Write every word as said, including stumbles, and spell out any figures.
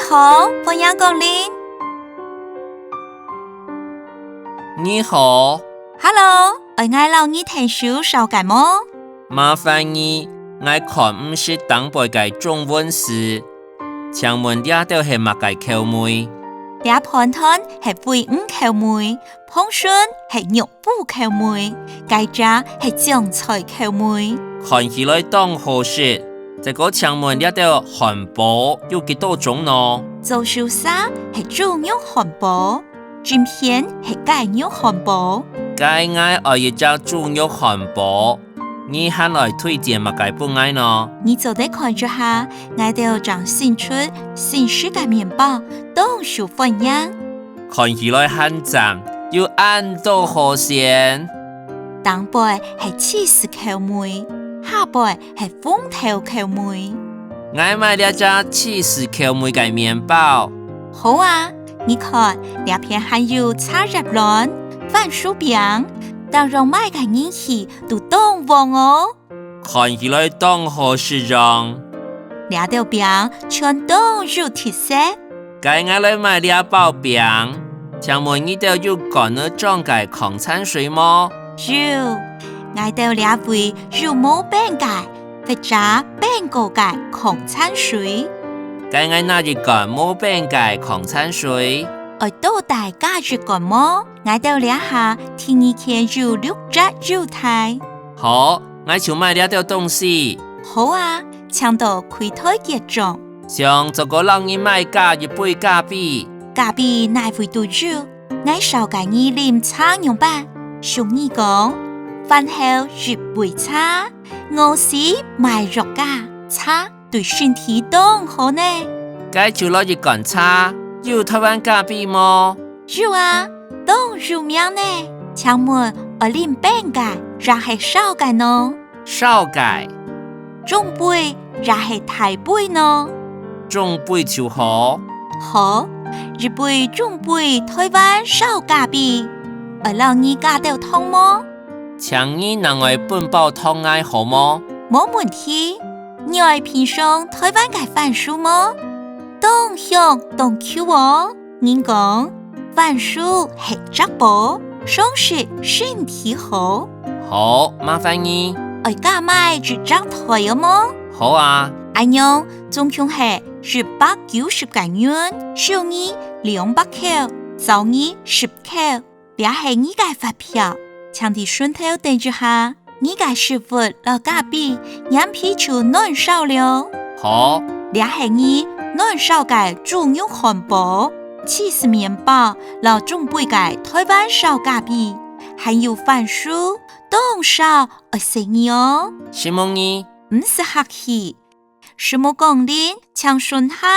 好，歡迎光臨。你好。Hello，愛𠊎摎你𢯭手紹介無？麻煩你，𠊎看毋識頂背个中文字。請問這兜係麼个口味？這飯糰係鮪魚口味，膨筍係肉 脯口味，該隻係醬菜口味。看起來當好食，這個請問這兜漢堡有幾多種呢？左手儕係豬肉漢堡，正片係雞肉漢堡。該𠊎愛一隻豬肉漢堡，你還愛推薦麼个分𠊎呢？你做得看一下，𠊎兜正新出新式个麵包，當受歡迎。 看起來還靚，有恁多好選。頂背係起司口味，下背係紅豆口味。𠊎買這隻起司口味个麵包。好啊，你看，這片還有茶葉卵、番薯餅，逐樣賣个人氣都當旺哦。 看起來當好食樣。這兜餅全當有特色。該𠊎來買這包餅，請問你兜有灌仔裝个礦泉水無？有，𠊎兜這位有無冰个，或者冰過个礦泉水。該𠊎拿一罐無冰个礦泉水。愛多帶加一罐無？𠊎兜這下第二件有六折優待。好， 𠊎就買這兜東西。好啊，請到櫃台結帳。想再過摎你買加一杯咖啡。咖啡哪位都有，𠊎紹介你啉茶仰般？俗語講，飯後一杯茶，餓死賣藥家。茶對身體當好呢。該就來一罐茶，有臺灣咖啡無？ 有啊，當有名呢。請問愛啉冰个，也係燒个呢？燒个。中杯也係大杯呢？中杯就好。好，一杯中杯臺灣燒咖啡，愛摎你加兜糖無？ 請你另外分包糖𠊎好無？無問題。你愛品嚐臺灣个番薯無？當香當Q哦！人講，番薯係食補，常食身體好。好，麻煩你。愛加買一張台哦無？好啊。恁樣，總共係一百九十個銀，收你兩百箍，找你十箍。 這係你个發票，請在脣頭等一下，你个食物摎咖啡黏皮就暖燒了。好。這係你暖燒个豬肉漢堡、起司麵包摎中杯个臺灣燒咖啡，還有番薯，當燒愛細義哦。承蒙你。毋使客氣。承蒙光臨，請順行。